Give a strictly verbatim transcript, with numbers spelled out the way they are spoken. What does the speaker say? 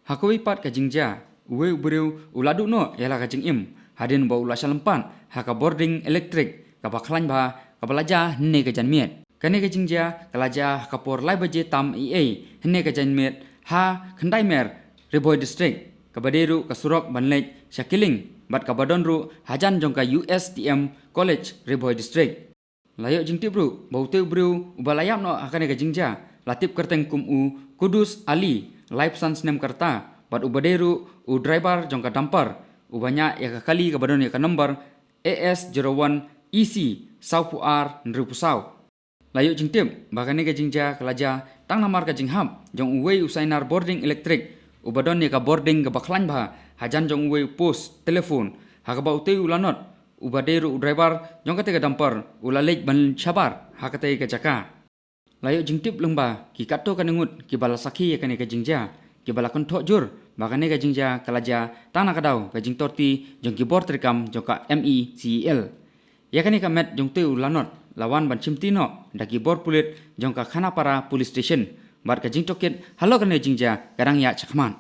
Ha kawei pat ka jingjia, uwei u briew u la duh noh ïa la ka jingim hadien ba u la shah lympat ha ka bording elektrik kaba khlaiñ bha kaba la jia hynne ka janmiet. Kane ka jingjia ka la jia ha ka por lai baje tam eiei hynne ka janmiet ha Khyndai Mer, Ri Bhoi District, kaba dei ruh ka surok ban leit sha Killing bad kaba don ruh hajan jong ka U S T M College, Ri Bhoi District. La ïoh jingtip ruh ba utei u briew uba la ïap noh ha kane ka jingjia la tip kyrteng kum u Kudus Ali, laiphew san snem ka rta, bad uba dei ruh u driver jong ka dumper uba ñiah ïa ka kali kaba don ïa ka number A S zero one E C sawphew ar hynriewphew saw. La ïoh jingtip ba kane ka jingjia ka la jia tang namar ka jinghap jong uwei u sainar bording elektrik uba don ïa ka bording kaba khlaiñ bha hajan jong uwei u post telephone, ha kaba utei u lanot uba dei ruh u driver jong katei ka dumper u la leit ban shabar ha katei ka jaka. La ïoh jingtip lyngba ki katto katne ngut kiba la sakhi ïa kane ka jingjia, kiba la kynthoh jur ba kane ka jingjia ka la jia tang na ka daw ka jingtorti jong ki bor treikam jong ka M E C E L. Ïa kane ka met jong utei u lanot la wan ban shimti noh da ki bor pulit jong ka Khanapara Police Station, bad ka jingtohkit halor kane ka jingjia ka dang ïaid shakhmat.